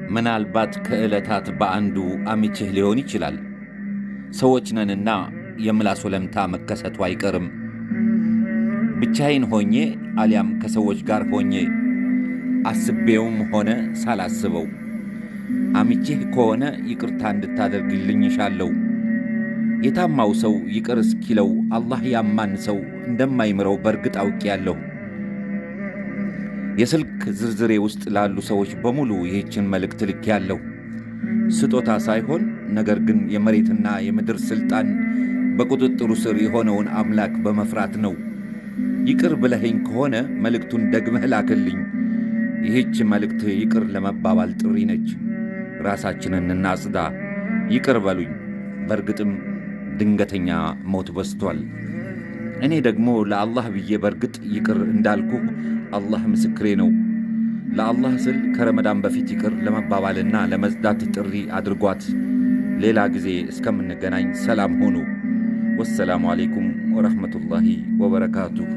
ምናልባት ከዕለታት በአንዱ አምቼህ ሊሆን ይችላል። ሰዎች ነንና የምላስ ወለምታ መከሰቱ አይቀርም። ብቻዬን ሆኜ አሊያም ከሰዎች ጋር ሆኜ አስቤውም ሆነ ሳላስበው አምቼህ ከሆነ ይቅርታ እንድታደርግልኝ እሻለሁ። የታማው ሰው ይቅር እስኪለው አላህ ያማን ሰው እንደማይምረው በእርግጥ አውቄያለሁ። የስልክ ዝርዝሬ ውስጥ ላሉ ሰዎች በሙሉ ይህችን መልእክት ልኬያለሁ። ስጦታ ሳይሆን ነገር ግን የመሬትና የምድር ሥልጣን በቁጥጥሩ ስር የሆነውን አምላክ በመፍራት ነው። ይቅር ብለኸኝ ከሆነ መልእክቱን ደግመህ ላክልኝ። ይህች መልእክት ይቅር ለመባባል ጥሪ ነች። ራሳችንን እናጽዳ። ይቅር በሉኝ። በእርግጥም ድንገተኛ ሞት በዝቷል። እኔ ደግሞ ለአላህ ብዬ በእርግጥ ይቅር እንዳልኩህ አላህ ምስክሬ ነው። ለአላህ ስል ከረመዳን በፊት ይቅር ለመባባልና ለመጽዳት ጥሪ አድርጓት። ሌላ ጊዜ እስከምንገናኝ ሰላም ሁኑ። ወሰላሙ አለይኩም ወረሕመቱላሂ ወበረካቱሁ።